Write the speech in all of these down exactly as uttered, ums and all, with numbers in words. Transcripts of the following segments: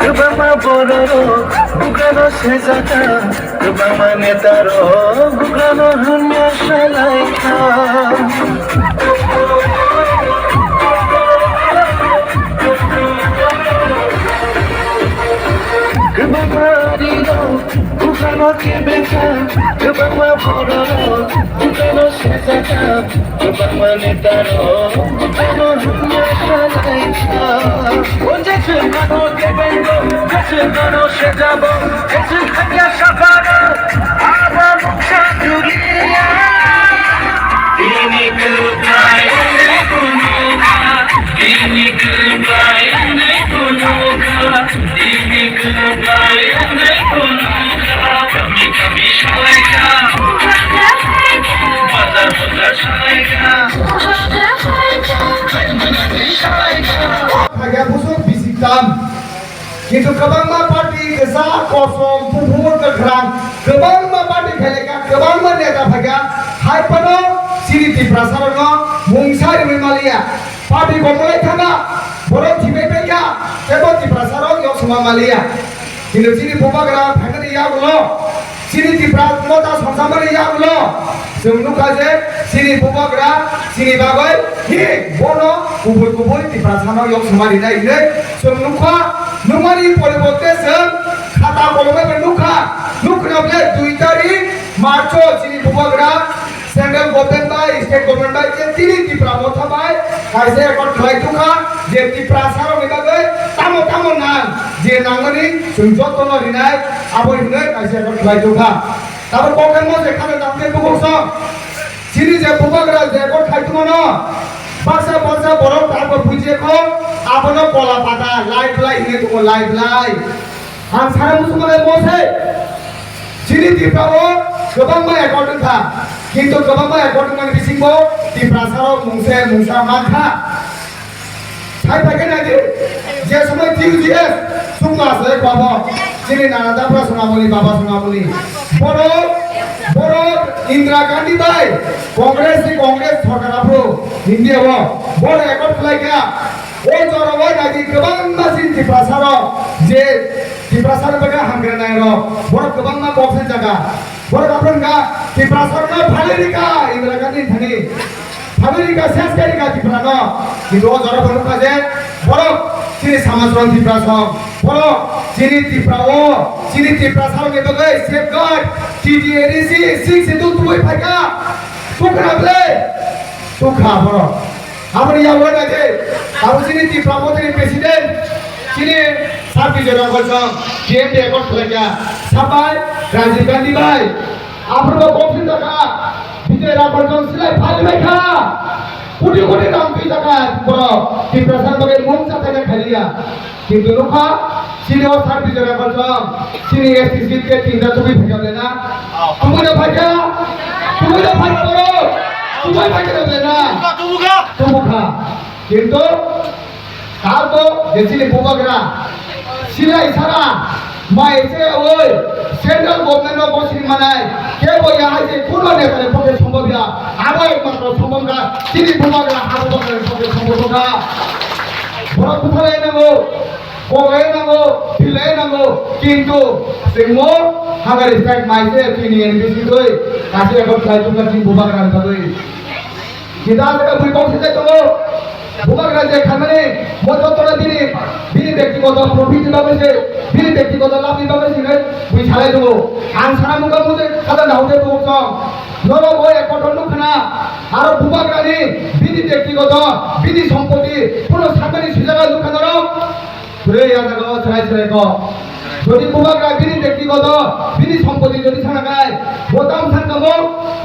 Kwbangma bororok bugano sejaka, kwbangma netarok bugano hamya salaikha. Kwbangma rirok bugano kebekha, kwbangma bororok bugano sejaka, kwbangma netarok bugano hamya salaikha. Onje chwng ano kebengo, je chwng ano sejabo, je chwng hamya saphano, abo mungsa julia. Bini kwplai wngwi phunukha, bini kwplai wngwi phunukha, bini kwplai wngwi phunukha. Kami kami salaikha, bazar bazar salaikha, salaikha. Kaya busuk bisik tam. Kintu kwbangma party kwchak, kosom, buphur, kwkhrang, kwbangma party phailekha, kwbangma neta phaikha, hai phano chini Tiprasarokno mungsa riwi maliya. Party komolai thangkha, borok thwibai paikha, teibo Tiprasarok yok suma maliya. Kintu chini bubagra phaimani yagulo, chini Tipra motha songsamani yagulo, chwng nukha je chini bubagra chini bagwi hi bono kubui kubui Tiprasano yok suma rinai hinwi chwng nukha. Nukmani poriborte chwng khata kolomwi bai nukha. Nukha bole dui tarik March o chini bubagra Central government bai, state government bai, je tini Tipra motha bai kaisa accord khlai tongkha, je Tiprasarokni bagwi tamo tamo nang, je nangmani chwng jotono rinai, abo hinwi kaisa accord khlai tongkha. Tabuk kokrokno je khana tangkhe bukhuk song, chini je bubagra je accord khai tongmano, baksa baksa borok tabuk buji kho, abono kola pata, lai blai hinwi tongo, lai blai. Ang sana muchung manai bo se. Chini Tipra o kwbangma accord wngkha. Kintu kwbangma accord wngmani bisingo Tiprasarok mungsa mungsa mankha. Sai phaikhe naidi, je somoi T U G F chukma asai kwbo. Chini nana dapra sunamoni, baba sunamoni. Borok, borok Indira Gandhi bai Congress ni Congress sorkar aphuru India o. Borok accord khlaikha. O jora o naidi kwbangma chini Tiprasarok je Tiprasarok bagwi hamkrai nairok, borok kwbangma kok se jaga. Borok aphuru wngkha Tiprasarokno phalwi rikha Indira Gandhi thani. Phalwi rikha, ses khe rikha Tiprano. Kintu o jora bo nukha je borok chini samajron Tiprasarok, borok chini Tipra o, chini Tiprasarokni bagwi safeguard T T A D C six schedule tubui phaikha. Tukha ble, tukha borok. Aboni yago naidi, abo chini Tipra Mothani President, chini Sir Bijoy Rangkholchong, T M D accord khlaikha, sabai Rajiv Gandhi bai, aphuru bo kok swijak kha, Bijoy Rangkholchong silai phai bai kha, koti koti rang twijak kha borok, Tiprasa bagwi mungsa khaina khaliya. Kintu nukha, chini o Sir Bijoy Rangkholchong, chini S T seat khe tinta tubui phaikha le na? Tubui no phaikha? Tubui no phaikha borok? Tubui phaikha le na? Tubukha. Kintu, kalbo je chini bubagra, silai sara, mai se oi, central government no bosini manai, kebo ya hai se kuno neta ni pokhe sombhob ya, abo ekmatro sombhob kha, chini bubagra, abo bubagra ni pokhe sombhob kha. Borok buthalai nango. Koklai nango, thilai nango, kintu chwngmo hagar strike mai se chini N B C doi, kasi ekor khlai tongkha chini bubagra ni bagwi. Kita se bui kok se tongo, bubagra je khamani, mo jotono bini, bini bektigoto profit ni bagwi se, bini bektigoto labh ni bagwi se nai bui salai tongo. Ang sana mukha mujhe khada na hote bukok song. Norok o ek kotor nukha na, aro bubagra ni, bini bektigoto, bini sompoti, puno sakani sujaga nukha norok. Kwrwi ya jaga o chwrai chwrai kok. Jodi bubagra bini bektigoto, bini sompoti jodi sana khai, bo tam sankamo,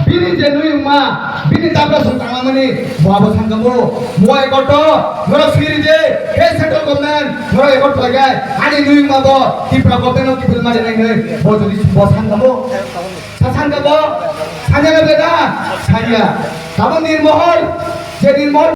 bini je nui wngma, bini dabra song tangmani, bo abo sankamo, mo ekorto, norok siri je, he central government, norok ekor khlaikai, ani nui wngma bo, Tripura government no kipil mari nai nai, bo jodi bo sankamo, sa sankamo, sanya na beda, sanya. Tamo nirmohor, je nirmohor